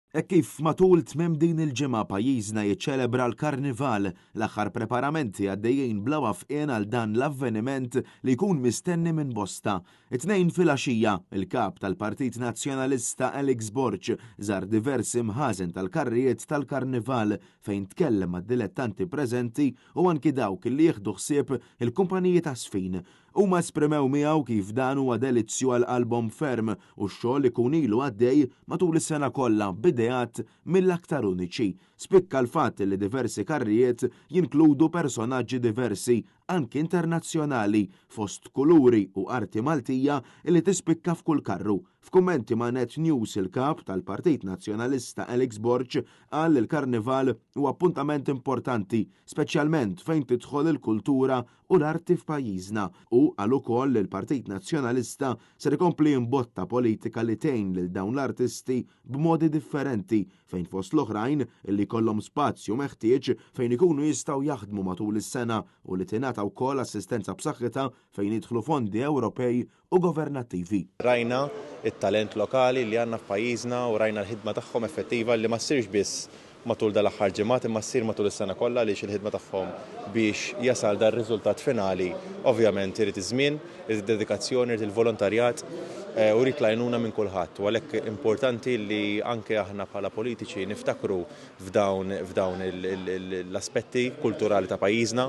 Hekk kif matul tmiem din il-ġimgħa pajjiżna jiċċelebra l-Karnival, l-aħħar preparamenti għaddejjin bla wafqien għal dan l-avveniment li jkun mistenni minn bosta. It-Tnejn filgħaxija, il-Kap tal-Partit Nazzjonalista Alex Borg żar diversi mħażen tal-karrijiet tal-Karnival fejn tkellem mad-dilettanti preżenti u anki dawk li jieħdu ħsieb il-kumpaniji taż-żfin. Huma esprimew miegħu kif dan huwa delizzju għal qalbhom ferm u x-xogħol ikun ilu għaddej matul is-sena kollha b'ideat mill-aktar uniċi. Spikka l-fatt li diversi karrijiet jinkludu personaġġi diversi, anki internazzjonali, fost kuluri u arti Maltija li tispikka f'kull karru. F'kummenti ma' Net News il-Kap tal-Partit Nazzjonalista Alex Borg qal li l-Karnival huwa appuntament importanti, speċjalment fejn tidħol il-kultura u l-arti f'pajjiżna. Hu qal ukoll li l-Partit Nazzjonalista ser ikompli jimbotta politika li tgħin lil dawn l-artisti b'modi differenti fejn fost l-oħrajn illi jkollhom spazju meħtieġ fejn ikunu jistgħu jaħdmu matul is-sena u li tingħata wkoll assistenza b'saħħitha fejn jidħlu fondi Ewropej u governattivi. Rajna t-talent lokali li għandna f'pajjiżna u rajna l-ħidma tagħhom effettiva li ma ssirx biss matul dal-aħħar ġimgħat imma ssir matul is-sena kollha għaliex il-ħidma tagħhom biex jasal dar-riżultat finali ovvjament irid iż-żmien, irid id-dedikazzjoni, irid il-volontarjat u jrid l-għajnuna minn kulħadd u għalhekk importanti li anke aħna bħala politiċi niftakru f'dawn f'dawn l-aspetti kulturali ta' pajjiżna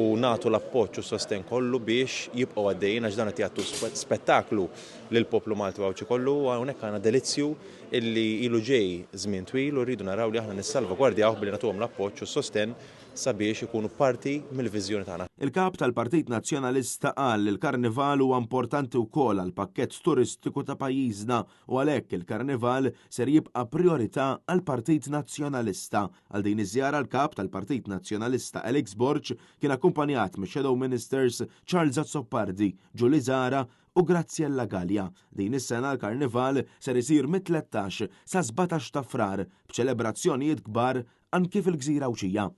u nagħtu l-appoġġ u s-sostenn kollu biex jibqgħu għaddejjin għax dan qed jagħtu spettaklu lill-poplu Malti u Għawdxi kollu u hawnhekk għandna delizzju illi ilu ġej żmien twil u rridu naraw li aħna nissalvagwardjawh billi nagħtuhom l-appoġġ u s-sostenn sabiex ikunu parti mill-viżjoni tagħna. Il-Kap tal-Partit Nazzjonalista qal li l-Karnival huwa importanti wkoll għall-pakkett turistiku ta' pajjiżna u għalhekk il-Karnival ser jibqa' prijorità għall-Partit Nazzjonalista. Għal din iż-żjara l-Kap tal-Partit Nazzjonalista Alex Borg kien akkumpanjat mix-Shadow Ministers Charles Azzopardi, Julie Zahra u Graziella Galea. Din is-sena l-Karnival ser isir mit-13 sa 17 ta' Frar b'ċelebrazzjonijiet kbar anki fil-gżira Għawdxija.